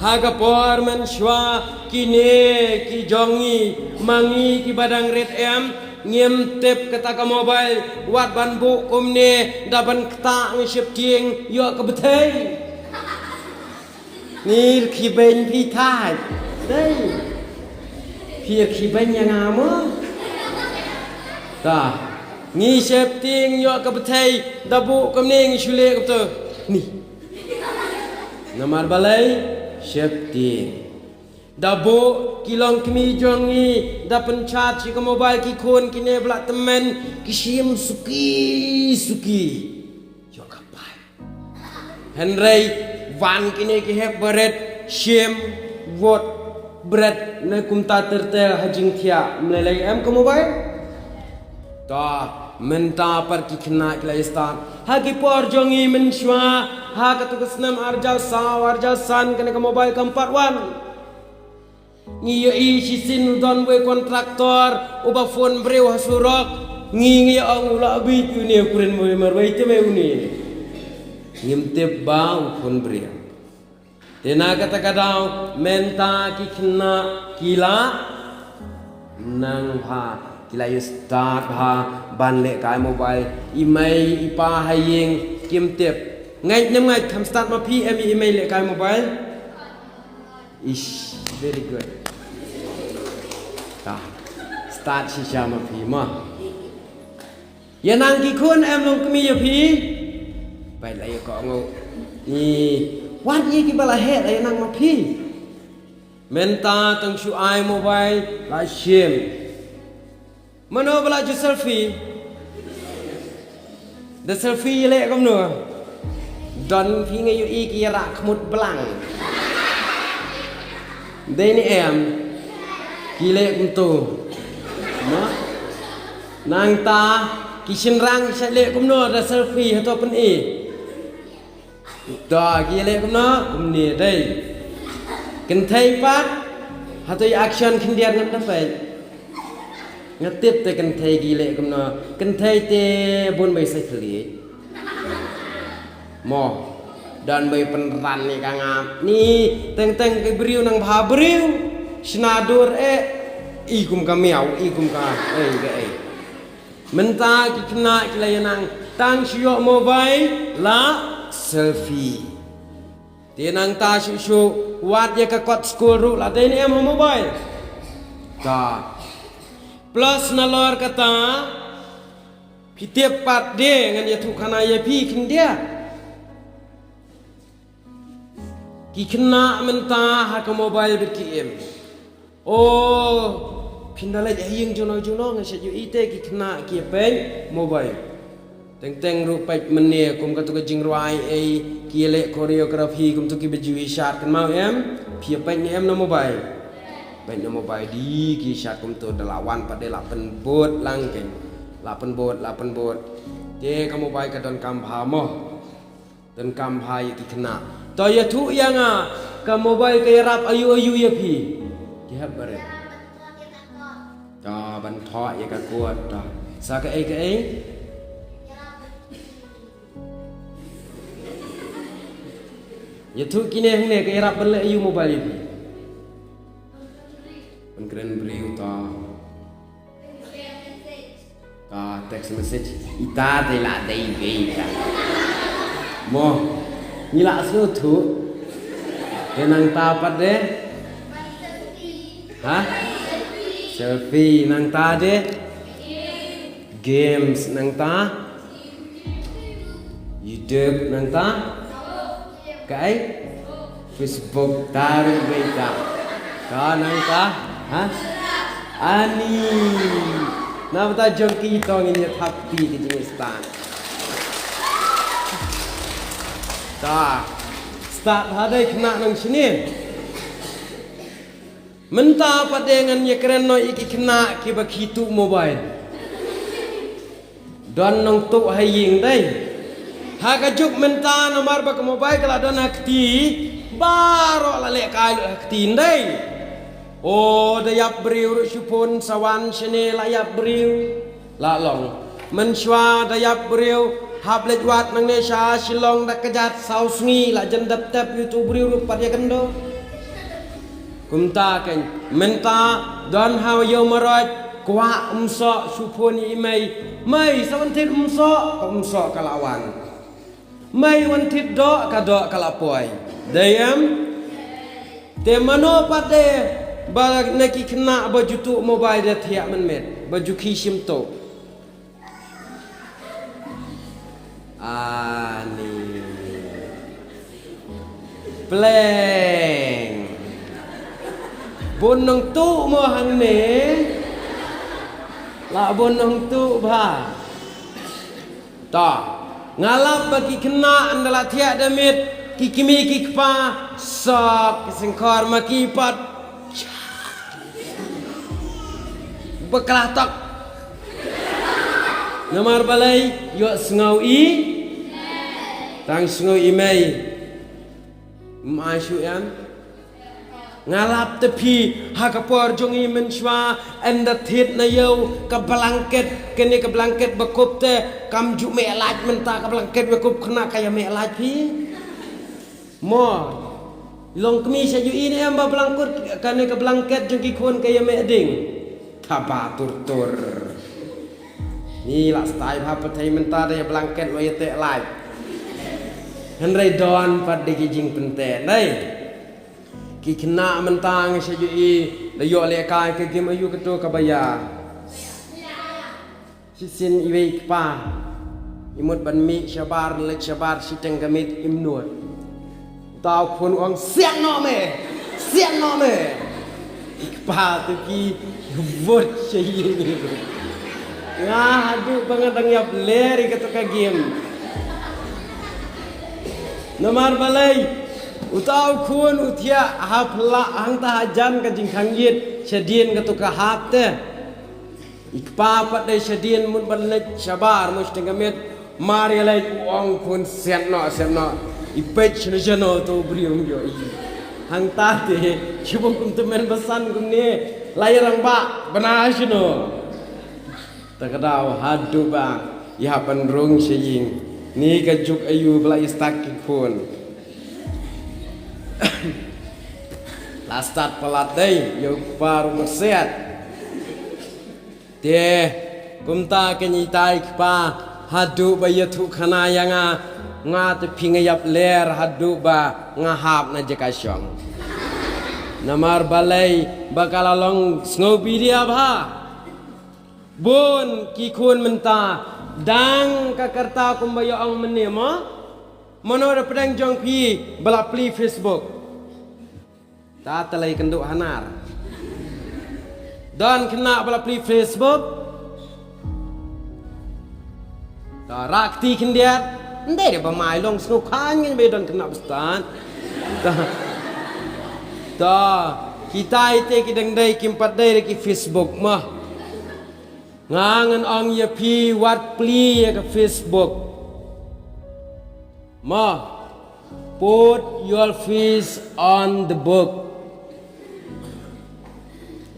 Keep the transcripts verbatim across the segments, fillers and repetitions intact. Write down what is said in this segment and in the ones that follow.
Ha ka por mynshuwa kine ki jong ngi, ma ngi kiba dang rit em, ngim tip kata ka mobile, wat ban buh kumne, da ban ktah ngi sheptieng, ïoh ka bthei. Ngi rkhie beiñ phi thait. Dei. Phi rkhie beiñ ïa nga mo. Ta. Ngi sheptieng ïoh ka bthei, da buh kumne ngi shu leh kumto. Ni. Namar balei sheptieng. Da buh ki longkmie jong ngi, da pynshad sha ka mobile ki khun kine ba la tymmen, ki shim suki suki. Ïoh ka pai. Hynrei wan kine ki hep barit, shim, wot, bret, ne kumta ter ter ha jingthiah, ym lei lei em ka mobile. Ta, mynta pat ki khynnah ki la ïa start. Ha ki por jong ngi mynshuwa, ha katu ka snem ar hajar saw, ar hajar san kane ka mobile kam pat wan. Ngi ïohi shisien u don uwei kontraktor, uba phone briew ha surok. Ngi ngi ong u la bit une u kren marwei te me une. Ngim tip ba u phone briew. Te na kata ka daw, mynta ki khynnah ki la nang bha, ki la ïa start bha ban lehkai mobile. I mei i pa ha ïing kim tip. Ngeit ne ym ngeit, kham start ma phi em i mei lehkai mobile? Ish, very good. Ta, start shisha ma phi mo. Ïa nang ki khun em longkmie ïa phi. Bai la ïa ko ngo. Ni, wat ïa kiba la heh la ïa nang ma phi. Mynta tang shu ai mobile la shim. Mano ba la ju selfie? Da selfie ïa leh kumno? Don phi nga ïohi ki ïa rah khmut blang. Dei ne em? Ki leh kumto. Ma? Nangta ki shynrang ki shait leh kumno da selfie hato pyni? Da ki leh kumno, kumne dei. Kynthei pat, hato ïa action khyndiat ngan da peit. Nga tip te kynthei ki leh kumno, kynthei te bun mei sa khlieh. Mo, don mei pynran ni ka ngap. Ni, teng teng ki briew nang bha briew. Shna dur eh, i kum ka miaw, i kum ka, eh, ka eh. Mynta ki khynnah ki la ïa nang tang shu ïoh mobile la selfie. Te nangta shuh shuh wat ïa ka kot skul ruh la dei ne em ha mobile. Ta. Plus nalor kata phi tip pat de ngan ïathuh khana ïa phi khyndiat. Ki khynnah mynta ha ka mobile bad ki im. O, phin da leit ha ïing juno juno nga shu ïohi te ki khynnah ki peit mobile. Teng teng ruh peit mynne kum katu ka jingrwai ei ki leh choreography kumtu kiba ju ïa shad kynmaw em. Phi peit ne em na mobile. Peit na mobile di ki shad kumtu da la wan pat de la pynbud lang keiñ. La pynbud, la pynbud. Te ka mobile ka donkam bha mo. Donkam bha ïa ki khynnah. To ïathuh ïa nga, ka mobile ka ïarap aïu aïu ïa phi? Ki hep barit. To ban thoh ïa ka kot to. Sa kaei kaei? Ïathuh kine hangne ka ïarap ban leh aïu mobile ïa phi? Ban kren briew to. Ka text message. Ita te la dei bei ta. Mo. Ngi la sngewthuh. Te nangta pat de. Ha? Selfie nangta de. Games nangta. YouTube nangta. Kaei? Facebook ta ruh beit ta. Ka nangta? Ha? Ani. Nangta jong ki to ngin ïa thap ti ki jingstad. Ta. Stad ha dei khynnah nang shini. Mynta pat de ngan ïa kren noh ïa ki khynnah kiba khie tuh mobile. Don nongtuh ha ïing dei. Ha ka juk mynta namar ba ka mobile ka la don ha kti. Baroh la lehkai lut ha kti dei. O da ïap briew ruh shu phone sa wan shane la ïap briew. La long. Mynshuwa da ïap briew. Hap leit wad nangne sha Shillong da kjat saw sngi la jan dep tep ïa utu u briew ruh pat ïa kynduh. Kumta kein mynta don ha ïew Maroj kwah ym soh shu phone ïa i mei. Mei sa wan thied ym soh ka ym soh ka la wan. Mei wan thied doh ka doh ka la poi. Dei em? Te mano pat de ba na ki khynnah ba ju tuh mobile de thiah mynmiet ba ju khie shim tuh. Ani. Pleng. Bun nongtuh mo hangne. La bun nongtuh bha. Ta. Nga lap ba ki khynnah ynda la thiah da miet ki kmie ki kpa sok ki sengkhor ma ki pat. Bakla tok. Namar balei ïoh sngew i. Tang sngew i mei. Ym ai shu em. Nga lap te phi ha ka por jong i mynshuwa ynda thied na ïew ka blanket kane ka blanket ba kup te kam ju meh lait mynta ka blanket ba kup khynnah ka ïa meh lait phi. Mo. Long kmie sha ju i ne em ba blanket kane ka blanket jong ki khun ka ïa meh ding. Thaba tur tur. Ni la stai bha pathai mynta da ïa blanket mo ïa teh lai. Hynrei don pat da ki jingpynte nai. Ki khynnah mynta ngi sha ju i da ïoh lehkai ka game ayu kato ka ba ïa. Shisien iwei i kpa i mut ban mih shabar leit shabar shiteng ka miet im nud. Uta u khun u ong sian noh me. Sian noh me. I kpa tu ki vot sha ïing. Nga haduh ba nga dang ïap ler ïa kato ka game. Namar balei uta u khun u thiah ha pla hangta hajan ka jingkhang ïit shadien kato ka hap te. I kpa pat dei shadien mut ban leit shabar mo shiteng ka miet. Mar ïa leit u ong khun sian noh sian noh. I peit shano shano to briew ym ïoh i. Hangta te shibun kum tymmen basan kumne. La ïa rangbah bana shano. Ta ka daw haduh ba i hap ban rung sha ïing. Ni ka juk ayu ba la i stak ki khun. La stad palat dei ïa u kpa ruh masiat. Te kumta ka ngi tai kpa haduh ba ïathuh khana ïa nga. Nga te phi nga ïap ler haduh ba nga hap na jaka shong. Namar balei ba ka la long sngewbha bha. Bun ki khun mynta dang ka karta kumba ïa ong mynne mo. Mano da pdeng jong phi ba la plie Facebook. Ta talai kynduh hanar. Don khynnah ba la plie Facebook. Ta rak ti khyndiat. Ndai da ba mai long sngewkhan ngi ba don khynnah bastad. Ta. Ta kitai te ki dang dei kim pat dei da ki Facebook mah. Nga ngan ong ïa phi wat plie ïa ka Facebook. Ma, put your face on the book.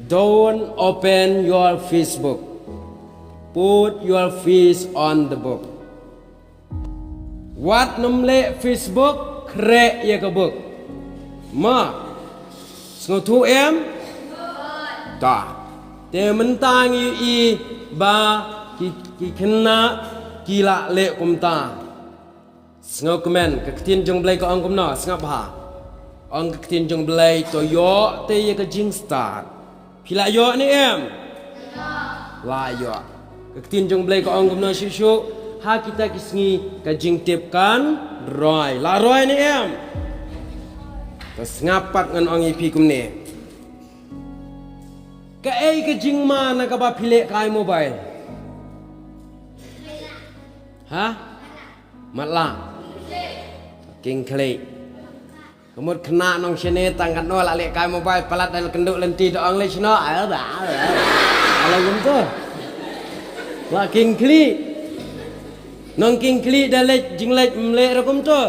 Don't open your Facebook. Put your face on the book. Wat nym leh Facebook khreh ïa ka book. Ma. Sngewthuh em? Ta. Te mynta ngi i ba ki, ki khynnah ki la leh kumta. Sngewkmen ka ktien jong Blei ka ong kumno sngap ha. Ong ka ktien jong Blei to ïoh te ïa ka jingstad. Phi la ïoh ne em? La ïoh. Ka ktien jong Blei ka ong kumno shuh shuh ha kita ki sngi ka jingtip kan roi. La roi ne em? Ka sngap pat ngan ong ïa phi kumne. Kaei ka jingma na kaba phi leh kai mobile? Ha? Matlah. King khlieh. Ka mut khynnah nongshane tang katno la leh kai mobile palat da la kynduh lynti da ong leh shano. Ala kumto. La king khlieh. Nong king khlieh da leh jingleh mleh ruh kumto.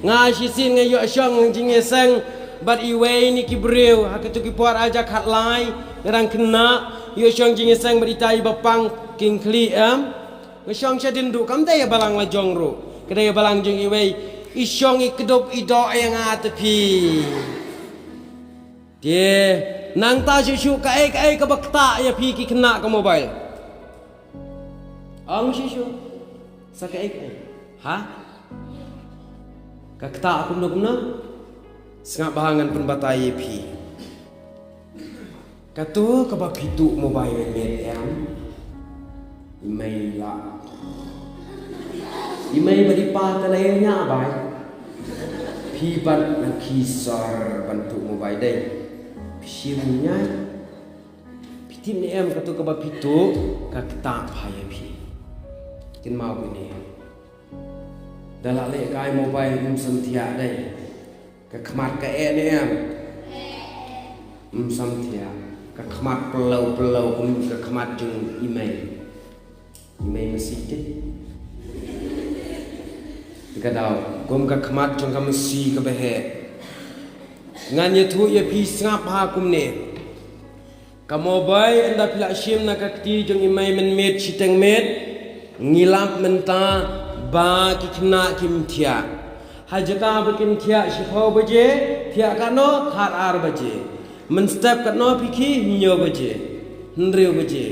Nga shisien nga ïoh shong jingïaseng bad iwei na ki briew ha kito ki por aja khatlai nga dang khynnah ïoh shong jingïaseng bad ita i ba pang king khlieh em. Nga shong sha dien duh kam dei ïa balang la jong ruh. Ka dei ïa balang jong iwei. I shong i kdup i doh ïa nga te phi. Te nangta shuh shuh kaei kaei kaba ktah ïa phi ki khynnah ka mobile. Ong shuh shuh. Sa kaei kaei. Ha? Ka ktah kumno kumno? Sngap bha ngan pynbatai ïa phi. Kato kaba phi tuh mobile mynmiet em. I mei la. I mei bad i pa te la ïa ñiah bai. Phi bad na ki sor ban tuh mobile dei. Phi shim ñiah. Phi tip ne em kato kaba phi tuh ka ktah bha ïa phi. Kynmaw kine. Da la leh kai mobile ym samthiah dei. Ka khmat ka eh ne em. Ym samthiah. Ka khmat pyllew pyllew kum ka khmat jong i mei. I mei masi te. Ka daw kum ka khmat jong ka masi kaba heh. Ngan ïathuh ïa phi sngap ha kumne. Ka mobile ynda phi la shim na ka kti jong i mei mynmiet shiteng miet, ngi lap mynta ba ki khynnah kim thiah. Ha jaka ba kin thiah shiphew baje, thiah katno, khat ar baje. Mynstep katno phi khie, hynñiew baje, hynriew baje.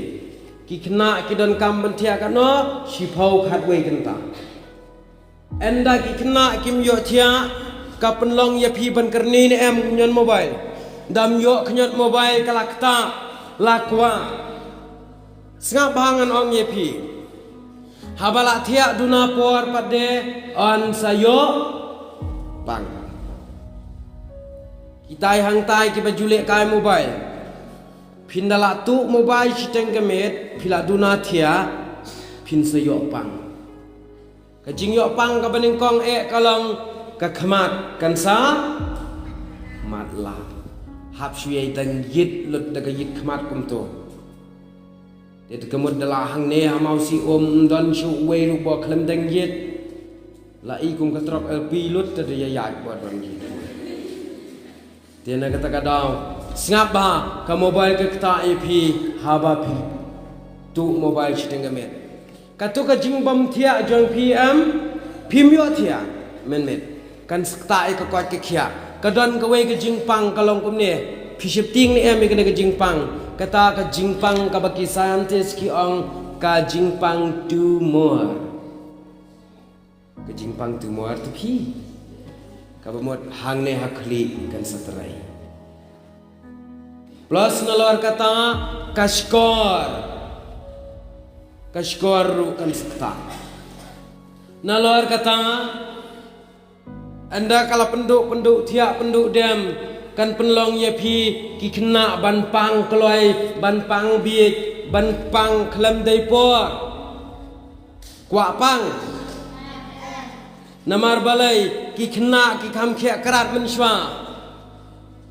Ki khynnah ki donkam ban thiah katno, shiphew khatwei kynta. Ynda ki khynnah kim ïoh thiah, ka pynlong ïa phi ban kyrni ne em khñiot mobile. Dam ïoh khñiot mobile ka la ktah, la kwah. Sngap bha ngan ong ïa phi. Haba la thiah duna por pat de yn sa ïoh pang. Kitai hangtai kiba ju leh kai mobile. Phin da la tuh mobile shiteng ka miet, phi la duna thiah, phin sa ïoh pang. Ka jingïoh pang kaba nyngkong eh ka long ka khmat kan sa matlah. Hap shu ïai dang ïit lut da ka ïit khmat kumto. Te ka mut da la hangne ha Mawsium ym don shuh uwei ruh ba khlem dang ïit. La i kum ka trok L P lut te da ïa ïaid ba don ïit. Te na kata ka daw, sngap bha, ka mobile ka ktah ïa phi, haba phi tuh mobile shiteng ka miet. Kato ka jingbym thiah jong phi em, phim ïoh thiah mynmiet. Kan sa ktah ïa ka koit ka khiah. Ka don kawei ka jingpang ka long kumne. Phi sheptieng ne em ïa kane ka jingpang. Kata ka jingpang kaba ki scientist ki ong ka jingpang tumor. Ka jingpang tumor te phi. Kaba mut hangne ha khlieh kan sa trei. Plus nalor kata ka shkor. Ka shkor ruh kan sa ktah. Nalor kata ynda ka la pynduh pynduh thiah pynduh dem kan pynlong ïa phi ki khynnah ban pang kloi, ban pang bieit, ban pang khlem dei por. Kwah pang. Namar balei ki khynnah ki kham khiah krat mynshuwa.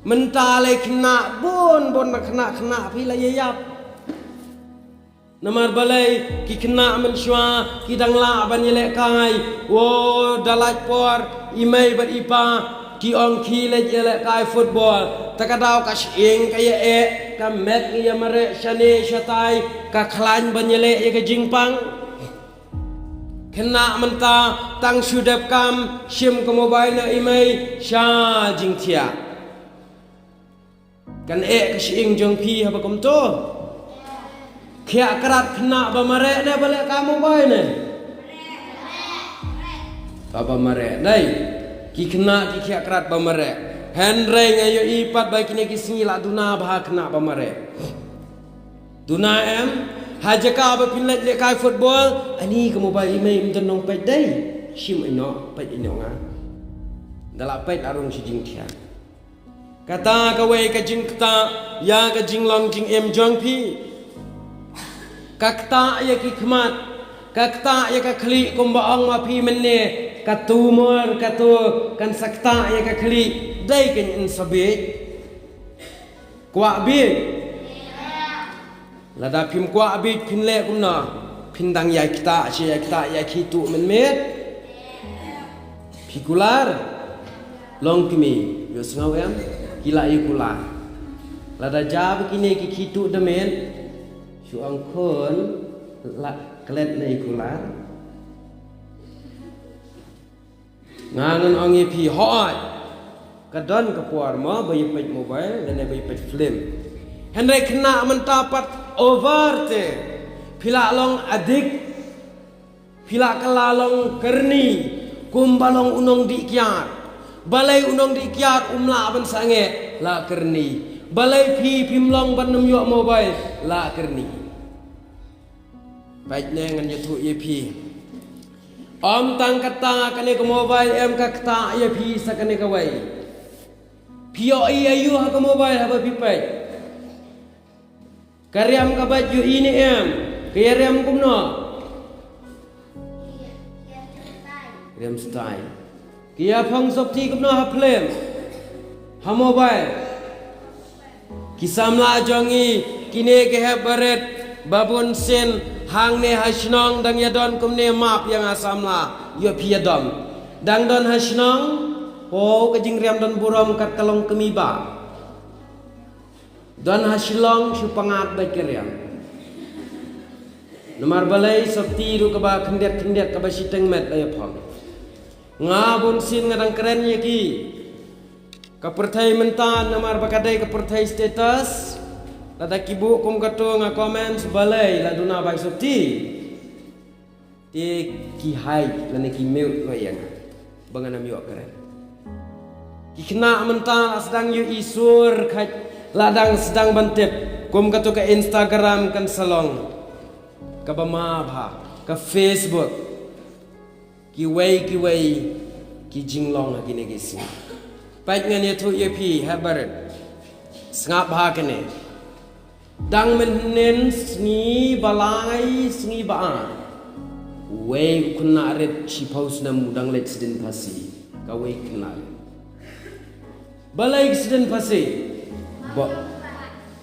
Mynta lei khynnah bun bun ba khynnah khynnah phi la ïa ïap. Namar balei ki khynnah mynshuwa ki dang lah ban ïalehkai. Wo da lait por i mei bad i pa ki ong khie leit ïalehkai football. Te ka daw ka shyieng ka ïa eh ka met ïa mareh shane shatai ka khlaiñ ban ïaleh ïa ka jingpang. Khynnah mynta tang shu dep kam shim ka mobile na i mei sha jingthiah. Kan eh ka shyieng jong phi haba kumto. Khiah krat khynnah ba mareh ne ba leh ka mobile ne. Ba ba mareh dei. Ki khynnah ki khiah krat ba mareh. Hynrei nga ïohi pat ba kine ki sngi la duna bha khynnah ba mareh. Duna em, ha jaka ba phin leit lehkai football, ani ka mobile i mei ym don nongpeit dei. Shim ïa noh, peit ïa noh nga. Da la peit la rung shi jingthiah. Kata kawei ka jingktah ïa ka jinglong jingim jong phi. Ka ktah ïa ki khmat, ka ktah ïa ka khlieh kumba ong ma phi mynne, ka tumor kato kan sa ktah ïa ka khlieh, dei kan sa bieit. Kwah bieit. Lada phim kwah bieit phin leh kumno? Phin dang ïai ktah shi ïai ktah ïai khie tuh mynmiet. Phi kular. Long kmie ïohsngew em? Ki la ïa kular. Lada jia ba kine ki khie tuh da miet. Shu ong khun la Klet na i kular. Nga ngan ong ïa phi hooid. Ka don ka por mo ba ïa peit mobile lane ba ïa peit film. Hynrei khynnah mynta pat over te. Phi lah long addict. Phi lah kylla long kyrni. Kumba long u nongdih kiad. Balei u nongdih kiad um lah ban sangeh la kyrni. Balei phi phim long ban ym ïoh mobile la kyrni. Peit ne ngan ïathuh ïa phi. Ym tang kata kane ka mobile em ka ktah ïa phi sa kane kawei. Phi ïohi aïu ha ka mobile haba phi peit. Ka riam ka bad ïohi ne em. Ka ïa riam kumno. Riam style. Ki ïa phong sopti kumno ha film. Ha mobile. Ki samla jong ngi kine ki hep barit ba bun sien hangne ha shnong dang ïa don kumne map ïa nga samla ïoh phi ïa dom. Dang don ha shnong. Poi ka jingriam don burom kat ka long kmie ba. Don ha Shillong shu pyngngad bad ka riam. Namar balei sopti ruh kaba khyndiat khyndiat kaba shiteng met la ïa phong. Nga bun sien nga dang kren ïa ki. Ka pyrthei mynta namar ba ka dei ka pyrthei status. Lada ki buh kum kato nga comments balei la duna bai sopti. Te ki hide lane ki mute noh ïa nga ba ngan ym ïoh kren. Ki khynnah mynta la sdang ïohi sur khat la dang sdang ban tip kum kato ka Instagram kan sa long kaba ma bha ka Facebook. Kiwei kiwei ki jinglong ha kine ki sngi. Peit ngan ïathuh ïa phi ha barit. Sngap bha kane. Dang mynhynnin sngi ba lai sngi ba ar. Wei u khynnah rit shiphew snem u dang leit sdien phasi. Kawei khynnah rit. Balei ki sdien phasi? Ba.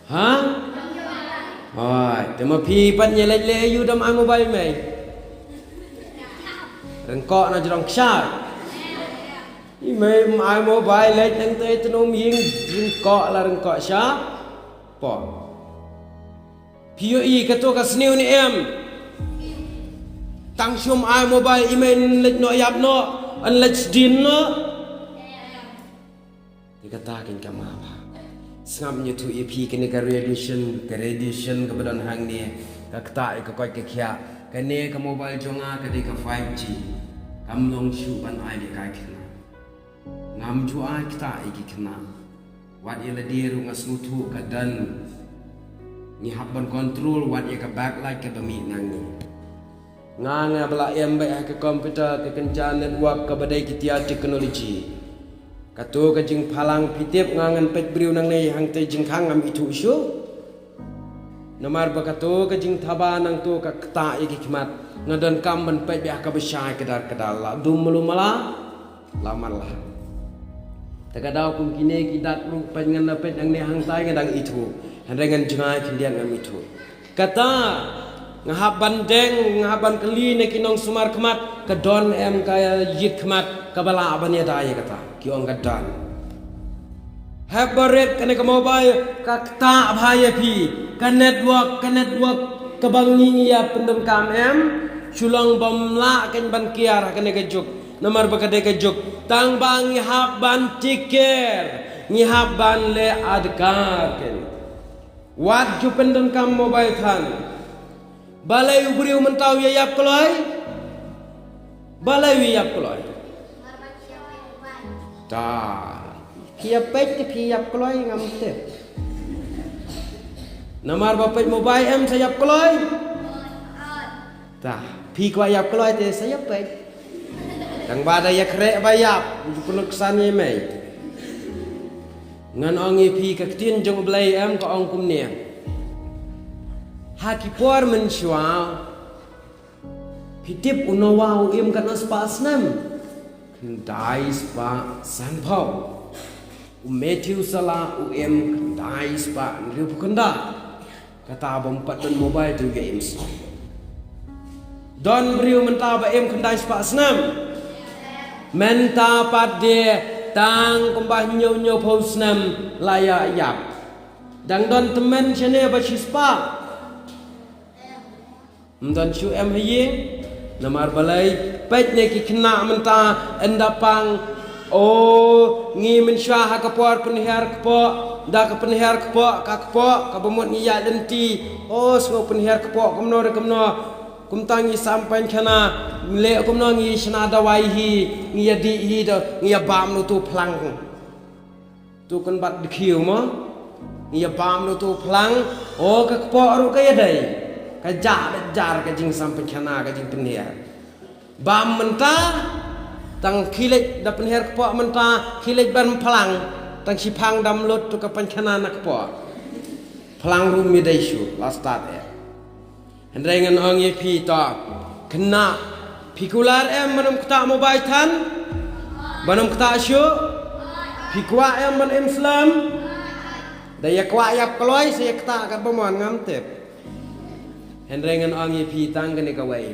Ha? Hai, te ma phi pat ïa leit leh aïu dam ai mobile mei. Ryngkoh na jrong kshaid. I mei ym ai mobile leit nang te tnum ïing ryngkoh la ryngkoh sha. Poi. Phi ïohi kato ka sniew ne em. Tang shum ai mobile i mei yn leit noh ïap noh, yn leit sdien noh. Te kata kein ka ma bha. Sngap ïathuh ïa phi kane ka radiation, ka radiation kaba don hangne. Ka ktah ïa ka koit ka khiah. Kane ka mobile jong nga ka dei ka five G. Kam long shuh ban ai da ka khynnah. Ngam ju ai ktah ïa ki khynnah. Wat ïa lade ruh nga sngewthuh ka don. Ngi hap ban control wat ïa ka backlight kaba mih na ngi. Nga nga ba la em beit ha ka computer ka kynja network kaba dei ki tia technology. Kato ka jingphalang phi tip nga ngan peit briew nangne hangtei jingkhang ngam ithuh shuh. Namar ba kato ka jingthaba nangto ka ktah ïa ki khmat. Nga donkam ban peit beit ha kaba shai kdar kdar la dum malu mala. La man la. Te ka daw kum kine ki dak ruh peit ngan da peit nangne hangtai nga dang ithuh. Hynrei ngan jngai khyndiat ngam ithuh. Kata nga hap ban deng, nga hap ban kylli na ki nongsumar khmat, ka don em ka ïit khmat, kaba lah ban ïada ïa kata. Ki ong ka don. Hep barit kane ka mobile ka ktah bha ïa phi, ka network, ka network kaba ngi ngi ïa pyndonkam em, shu long bym lah kein ban kiar ha kane ka juk. Namar ba ka dei ka juk tang ba ngi hap ban take care, ngi hap ban leh adkar kein. Wat ju pyndonkam mobile than. Balei u briew mynta u ïa ïap kloi? Balei u ïa ïap kloi? Ta. Phi ïa peit te phi ïap kloi ngam tip. Namar ba peit mobile em sa ïap kloi. Ta. Phi kwah ïap kloi te sa ïap peit. Tang ba da ïa khreh ba ïap, ju pynluksan ïa mei. Ngan ong ïa phi ka ktien jong U Blei em ka ong kumne. Ha ki por mynshuwa. Phi tip u Noah u im katno spah snem? Khyndai spah sanphew. U Methuselah u im khyndai spah hynriewphew khyndai. Kata bym pat don mobile te u ïa im snem. Don briew mynta ba im khyndai spah snem. Mynta pat de tang kumba hynñiew hynñiewphew snem la ïa ïap. Dang don tymmen shane ba shispah. Ym don shuh em ha ïing. Namar balei? Peit ne ki khynnah mynta, ynda pang, o, ngi mynshuwa ha ka por pynhiar kpoh, da ka pynhiar kpoh, ka kpoh kaba mut ngi ïaid lynti. O, sngew pynhiar kpoh kumno re kumno. Kumta ngi sam paikhana, leh kumno ngi shna dawai hi, ngi ïa dih hi da, ngi ïa bam na utu u phlang. Tu kan bat dkhiew mo. Ngi ïa bam na utu u phlang. O, ka kpoh ruh ka ïadei. Ka jah bad jar ka jingsam paikhana, ka jingpynhiar. Bam mynta, tang khie leit da pynhiar kpoh mynta, khie leit ban phlang, tang shiphang dam lut tu ka paikhana na kpoh. Phlang ruh ym ïadei shuh, la stad eh. Hynrei ngan ong ïa phi to, khynnah, phi kular em ban ym ktah mobile than? Ban ym ktah shuh? Phi kwah em ban im slem? Da ïa kwah ïap kloi sa ïa ktah katba mon, ngam tip. Hynrei ngan ong ïa phi tang kane kawei.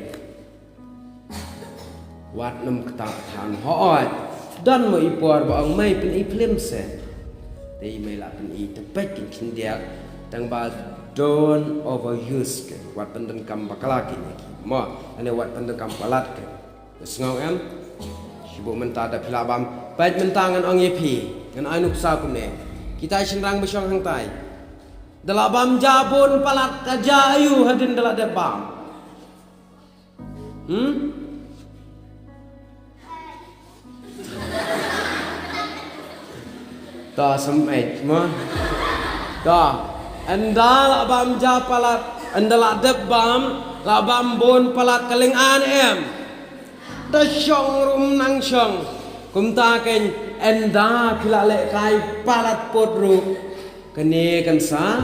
Wat nym ktah than, hooid. Don mo i por ba ong mei pyni phlim se. Te i mei la pyni, te peit kin khyndiat. Tang ba don't overuse ke. Wat pyndonkam bakla ke ïa ki. Mo, ane wat pyndonkam palat ke. Sngew em? Shu buh mynta da phi la bam. Peit mynta ngan ong ïa phi. Ngan ai nuksa kumne. Kita shynrang ba shong hangtai. Da la bam ja bun palat ka ja aïu hadien da la dep bam. Hmm? To, symeit mo. To, ynda la bam ja palat, ynda la dep bam, la bam bun palat ka lyngan em. Da shong ruh ym nang shong. Kumta kein ynda phi la lehkai palat put ruh. Kane kan sa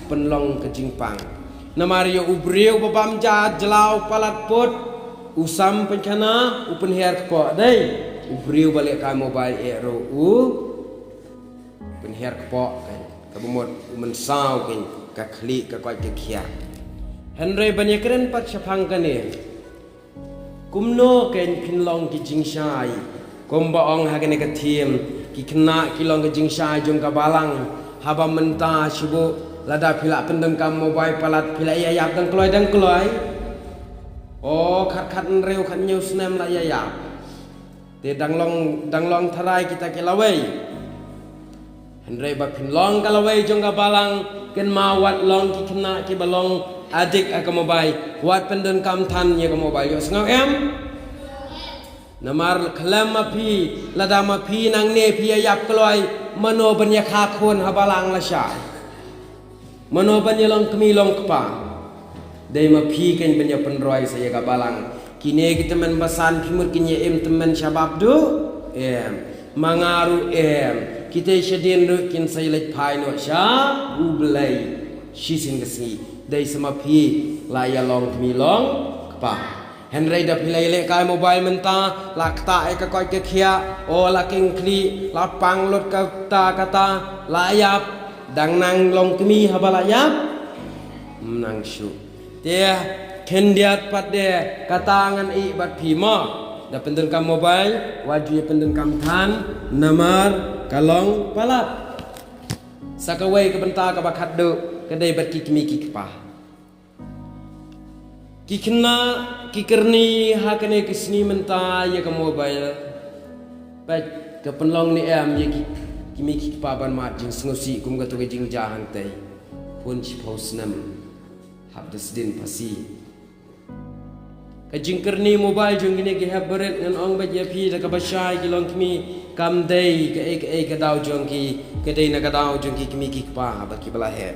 pynlong ka jingpang. Namar ïa u briew ba bam ja jylla palat put, u sam pynkhana, u pynhiar kpoh dei. U briew ba lehkai mobile eh ruh u pynhiar kpoh kein. Kaba mut u mynsaw kein ka khlieh ka koit ka khiah. Hynrei ban ïakren pat shaphang kane. Kumno kein phin long ki jingshai? Kumba ong ha kane ka theme, ki khynnah ki long ki jingshai jong ka balang. Haba mynta shu buh, lada phi la pyndonkam mobile palat phi la ïa ïap dang kloi dang kloi. O, khat khat hynriew khat hynñiew snem la ïa ïap. Te dang long, dang long tharai kita ki lawei. Hynrei ba phin long ka lawei jong ka balang, kynmaw wat long ki khynnah kiba long addict ha ka mobile. Wat pyndonkam than ïa ka mobile, ïohsngew em? Namar khlem ma phi, lada ma phi nangne phi ïa ïap kloi, mano ban ïa kha khun ha balang lashai? Mano ban ïa long kmie long kpa? Dei ma phi kein ban ïa pynroi sa ïa ka balang. Kine ki tymmen basan phi mut kin ïa im tymmen shabar duh? Em. Ma nga ruh em. Kita shadien ruh kin sa ïa leit phai noh sha U Blei shisien ka sngi. Dei sa ma phi la ïa long kmie long kpa. Hynrei da phi la ïa lehkai mobile mynta, la ktah ïa ka koit ka khiah, o la khlieh, la pang lut kata kata, la ïap, dang nang long kmie haba la ïap? Ym nang shuh. Te khyndiat pat de kata ngan ïeh bad phi mo. Da pyndonkam mobile, wat ju ïa pyndonkam than, namar ka long palat. Sa kawei ka bynta kaba khatduh, ka dei bad ki kmie ki kpa. Ki khynnah ki kyrni ha kane ka sngi mynta ïa ka mobile. Peit ka pynlong ne em ïa ki kmie ki kpa ban mad jingsngewsih kum kato ka jingjia hangtei. Khun shiphew snem hap da sdien phasi. Ka jingkyrni mobile jong kine ki hep barit ngan ong beit ïa phi da kaba shai ki longkmie kam dei kaei kaei ka daw jong ki, ka dei na ka daw jong ki kmie ki kpa bad kiba la heh.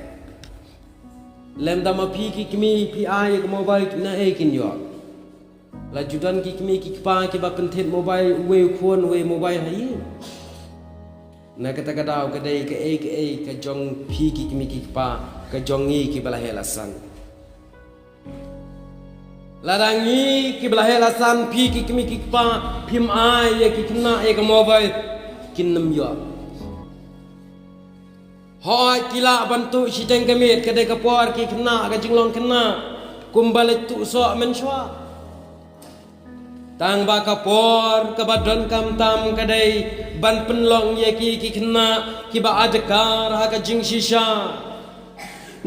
Lem da ma phi ki kmie phi ai ïa ka mobile na ei kin ïoh? La ju don ki kmie ki kpa kiba pynthit mobile uwei u khun uwei mobile ha ïing. Na kata ka daw ka dei kaei kaei ka jong phi ki kmie ki kpa, ka jong ngi kiba la heh la san. Lada ngi kiba la heh la san phi ki kmie ki kpa phim ai ïa ki khynnah ïa ka mobile kin nym ïoh. Hooid ki lah ban tuh shiteng ka miet ka dei ka por ki khynnah ka jinglong khynnah kumba leit tuh soh mynshuwa. Tang ba ka por kaba donkam tam ka dei ban pynlong ïa ki ki khynnah kiba adkar ha ka jingshisha.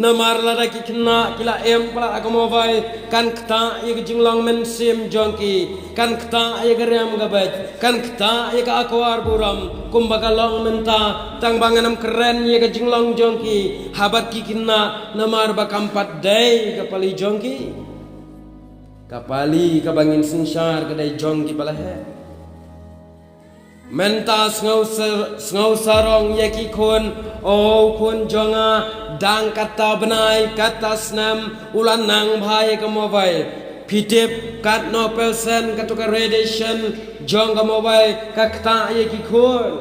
Namar lada ki khynnah ki la em palat ha ka mobile, kan ktah ïa ka jinglong mynsiem jong ki, kan ktah ïa ka riam ka beit, kan ktah ïa ka akor burom, kumba ka long mynta, tang ba ngan ym kren ïa ka jinglong jong ki ha bad ki khynnah, namar ba kam pat dei ka pali jong ki. Ka pali kaba ngin synshar ka dei jong ki ba la heh. Mynta sngew sar-, sngew sarong ïa ki khun, o khun jong nga, dang katta bnai, katta snem, u la nang bha ïa ka mobile. Phi tip katno percent kato ka radiation jong ka mobile ka ktah ïa ki khun.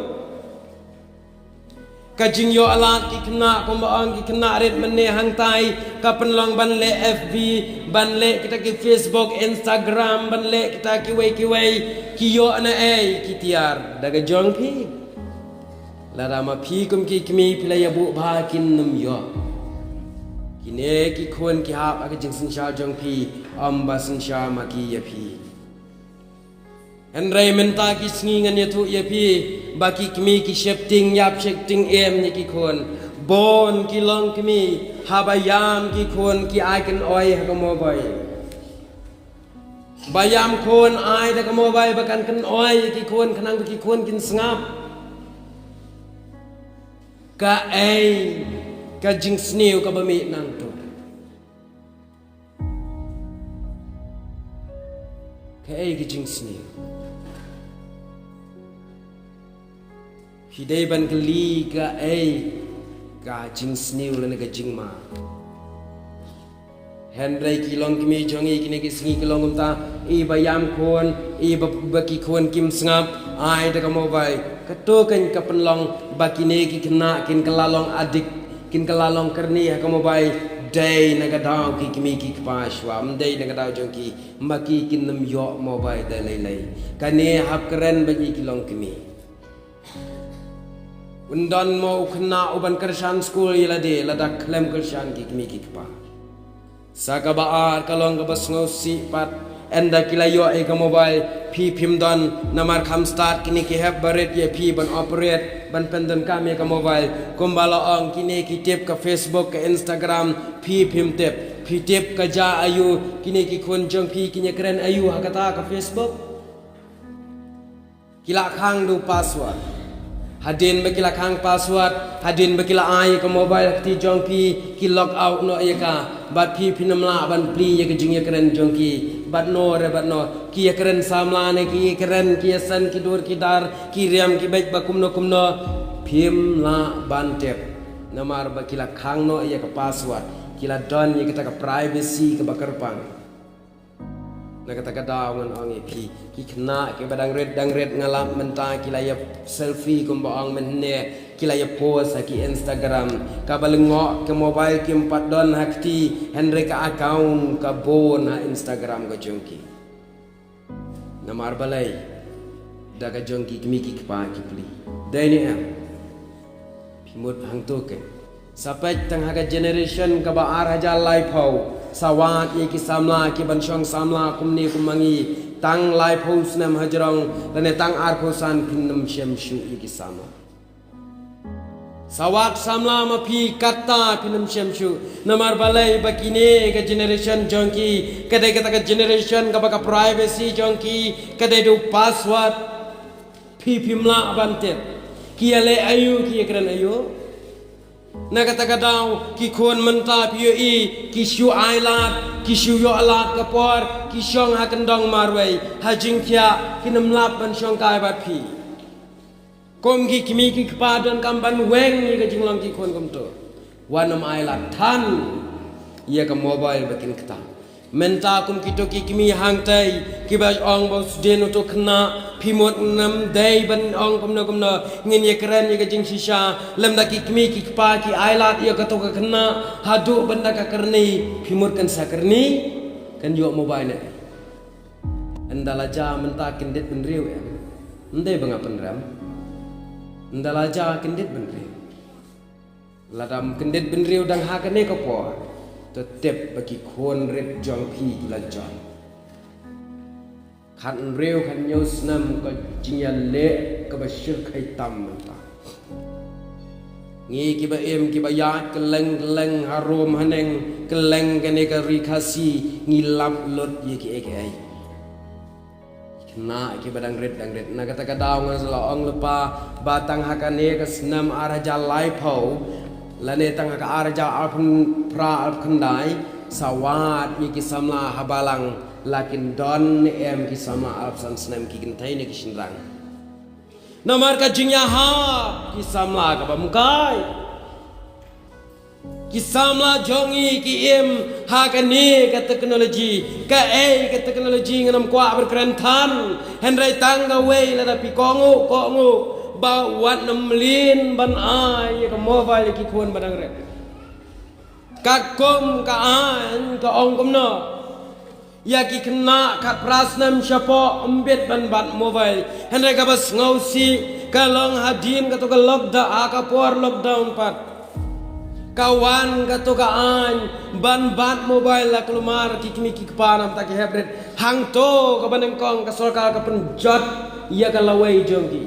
Ka jingïoh lad ki khynnah, kumba ong ki khynnah rit mynne hangtai, ka pynlong ban leh F B, ban leh kita ki Facebook, Instagram, ban leh kita kiwei kiwei, ki ïoh na ei, ki tiar da ka jong phi. Lada ma phi kum ki kmie phi la ïa buh bha kin ym ïoh. Kine ki khun ki hap ha ka jingsynshar jong phi, ym ba synshar ma ki ïa phi. Hynrei mynta ki sngi ngan ïathuh ïa phi, ba ki kmie ki sheptieng ïap sheptieng em ïa ki khun. Bun ki longkmie, haba ïam ki khun ki ai kynoi ha ka mobile. Ba ïam khun ai da ka mobile ba kan kynoi ïa ki khun khnang ba ki khun kin sngap. Kaei ka jingsniew kaba mih nangto? Kaei ka jingsniew? Phi dei ban kylli kaei ka jingsniew lane ka jingma. Hynrei ki longkmie jong ngi kine ki sngi ki long kumta, i ba ïam khun, i ba, ba ki khun kim sngap, ai da ka mobile. Kato kan ka pynlong ba kine ki khynnah kin kylla long addict, kin kylla long kyrni ha ka mobile. Dei na ka daw ki kmie ki kpa shuwa, ym dei na ka daw jong ki, ma ki kin ym ïoh mobile da lei lei. Kane hap kren ba ngi ki longkmie. Un don mo u khynnah u ban kyrshan skul ïa lade, lada khlem kyrshan ki kmie ki kpa. Sa kaba ar ka long kaba sngewsih pat, ynda ki la ïoh ïa ka mobile, phi phim don, namar kham stad kine ki hep barit ïa phi ban operate, ban pyndonkam ïa ka mobile, kumba la ong kine ki tip ka Facebook, ka Instagram, phi phim tip, phi tip ka jia aïu, kine ki khun jong phi kin ïa kren aïu ha kata ka Facebook. Ki la khang da u password. Hadien ba ki la khang password, hadien ba ki la ai ka mobile ha kti jong phi, ki log out noh ïa ka. Bad phi phin ym lah ban plie ïa ka jingïakren jong ki. Bad no re bad no, ki ïakren samla ne ki ïakren, ki ïaseng ki dur ki dar, ki riam ki beit ba kumno kumno, phim lah ban tip. Namar ba ki la khang noh ïa ka password, ki la don ïa kata ka privacy kaba kyrpang. Na kata ka daw ngan ong ïa phi, ki khynnah kiba dang rit dang rit, nga lap mynta ki la ïa selfie kumba ong mynne, ki la ïa post ha ki Instagram. Kaba lyngngoh ka mobile kim pat don ha kti, hynrei ka account ka bun ha Instagram ka jong ki. Namar balei? Da ka jong ki kmie ki kpa ki plie. Dei ne em? Phi mut hangto kein. Sa peit tang ha ka generation kaba ar hajar laiphew, sa wad ïa ki samla ki ban shong samla kumne kum ma ngi, tang laiphew snem hajrong lane tang arphew san, phin ym shem shuh ïa ki samla. Sa wad samla ma phi, kata phin ym shem shuh. Namar balei? Ba kine ka generation jong ki ka dei kata ka generation kaba ka privacy jong ki ka dei da u password. Phi phim lah ban tip. Ki ïaleh aïu, ki ïakren aïu. Na kata ka daw ki khun mynta phi ïohi ki shu ailad, ki shu ïoh lad ka por, ki shong ha kyndong marwei, ha jingthiah, kin ym lap ban shong kai bad phi. Kum ki kmie ki kpa donkam ban weng ïa ka jinglong ki khun kumto. Wat nym ailad than ïa ka mobile ba kin ktah. Mynta kum kito ki kmie hangtei kiba ong ba u sdien uto khynnah, phi mut ngam dei ban ong kumno kumno, ngin ïakren ïa ka jingshisha. Lymda ki kmie ki kpa ki ailad ïa kato ka khynnah haduh ban da ka kyrni, phi mut kan sa kyrni, kan ïoh mobile ne? Ynda la jia mynta kyndit bynriew em? Ym dei ba nga pynrem. Ynda la jia kyndit bynriew. Lada ym kyndit bynriew dang ha kane ka por, to tip ba ki khun rit jong phi ki la jan. Khathynriew khathynñiew snem ka jingïaleh kaba shyrkhei tam mynta. Ngi kiba im kiba ïaid kylleng kylleng harum haneng kylleng kane ka ri Khasi ngi lap lut ïa kiei kiei. Ki khynnah kiba dang rit dang rit. Na kata ka daw nga sa la ong lypa ba tang ha kane ka snem ar hajar laiphew lane tang ha ka ar hajar arphew phra arphew khyndai sa wad ïa ki samla ha balang la kin don ne em ki samla arphew san snem ki kynthei ne ki shynrang. Namar ka jingïahap ki samla kaba mukai. Ki samla jong ngi ki im ha kane ka teknoloji. Kaei ka teknoloji ngan ym kwah ban kren than. Hynrei tang kawei lada phi kohnguh kohnguh ba wat nym lin ban ai ïa ka mobile ïa ki khun ba dang rit. Katkum ka aiñ ka ong kumno? Ïa ki khynnah khatphra snem shapoh ym bit ban bat mobile. Hynrei kaba sngewsih ka long hadien kato ka lockdown, ha ka por lockdown pat ka wan kato ka aiñ ban bat mobile la kulmar ki kmie ki kpa namar ki hep rit. Hangto kaba nyngkong ka sorkar ka pynjot ïa ka lawei jong ki.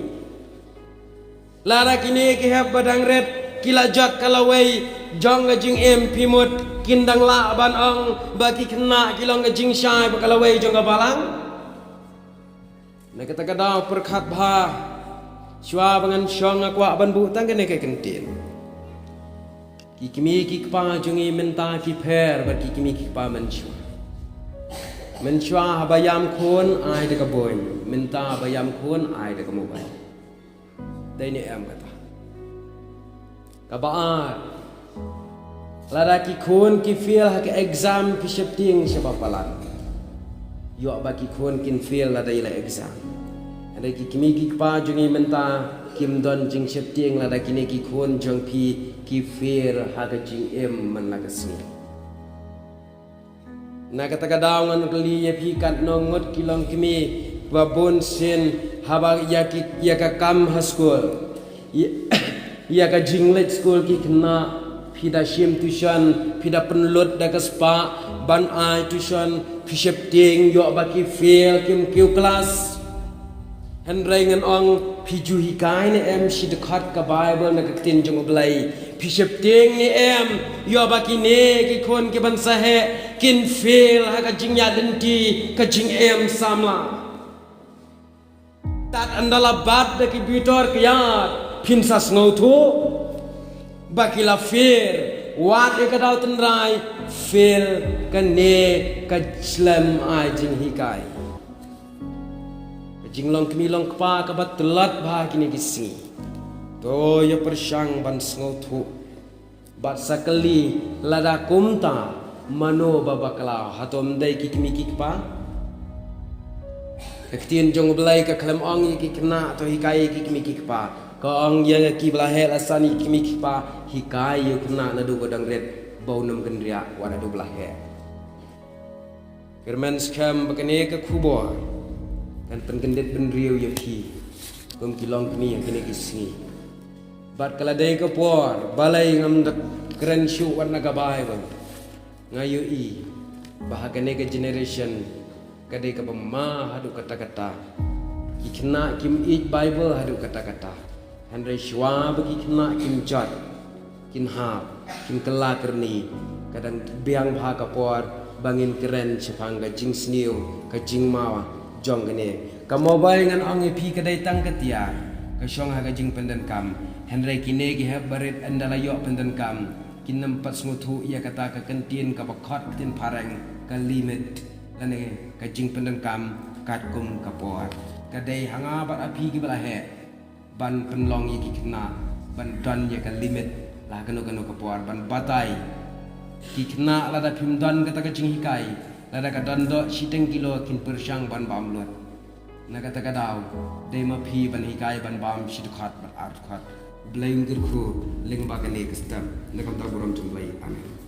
Lada kine ki hep ba dang rit ki la jot ka lawei jong ka jingim, phi mut kin dang lah ban ong ba ki khynnah ki long ka jingshai bad ka lawei jong ka balang? Na kata ka daw pyrkhat bha. Shuwa ba ngan shong nga kwah ban buh tang kane ka kyntien. Ki kmie ki kpa jong ngi mynta ki pher bad ki kmie ki kpa mynshuwa. Mynshuwa haba ïam khun ai da ka boin, mynta haba ïam khun ai da ka mobile. Dei ne em kata? Kaba ar, lada ki khun ki fail ha ka exam phi sheptieng shaba palat. Ïoh ba ki khun kin fail lada ïa la exam. Hynrei ki kmie ki kpa jong ngi mynta kim don jingsheptieng lada kine ki khun jong phi ki fail ha ka jingim man la ka sngi. Na kata ka daw ngan kylli ïa phi, katno ngut ki longkmie ba bun sien haba ïa ki, ïa ka kam ha skul, ïa, ïa ka jingleit skul ki khynnah, phi da shim tuition, phi da pynlut da ka spah ban ai tuition, phi sheptieng ïoh ba ki fail, kim kiew klas. Hynrei ngan ong, phi ju hikai ne em shi dkhot ka Baibl na ka ktien jong U Blei? Phi sheptieng ne em ïoh ba kine ki khun ki ban saheh kin fail ha ka jingïaid lynti ka jingim samla? Tad ynda la bat da ki bitor ki ïar phin sa sngewthuh ba ki la fail. Wat ïa ka daw tynrai fail kane ka slem ai jinghikai. Ka jinglong kmie long kpa kaba tlot bha kine ki sngi. To ïa pyrshang ban sngewthuh bad sa kylli, lada kumta mano ba bakla, hato ym dei ki kmie ki kpa? Ka ktien jong U Blei ka khlem ong ïa ki khynnah to hikai ïa ki kmie ki kpa. Ka ong ïa ki ba la heh la san, ïa ki kmie ki kpa, hikai ïa u khynnah naduh ba dang rit ba un ym kynriah wat haduh ba la heh. Kyrmen skhem ba kane ka khubor kan pynkyndit bynriew ïa phi kum ki longkmie ha kine ki sngi. Bad ka la dei ka por, balei ngam da kren shuh wat na ka Baibl? Nga ïohi ba ha kane ka generation ka dei kaba ma haduh katta katta. Ki khynnah kim ïeit Baibl haduh katta katta. Hynrei shuwa ba ki khynnah kin jot, kin hap, kin kylla kyrni, ka dang biang bha ka por ba ngin kren shaphang ka jingsniew, ka jingmaw jong kane. Ka mobile ngan ong ïa phi ka dei tang ka tiar, ka shong ha ka jingpyndonkam. Hynrei kine ki hep barit ynda la ïoh pyndonkam, kin ym pat sngewthuh ïa kata ka kyntien kaba khot ktien phareng ka limit lane ka jingpyndonkam katkum ka por. Ka dei ha nga bad ha phi kiba la heh ban pynlong ïa ki khynnah ban don ïa ka limit la kano kano ka por ban batai. Ki khynnah lada phim don kata ka jinghikai, lada ka don doh shiteng kilo kin pyrshang ban bam lut. Na kata ka daw dei ma phi ban hikai ban bam shi dkhot bad ar dkhot. Blei un kyrkhu lyngba kane ka step. Na ka bynta burom jong Blei. Amen.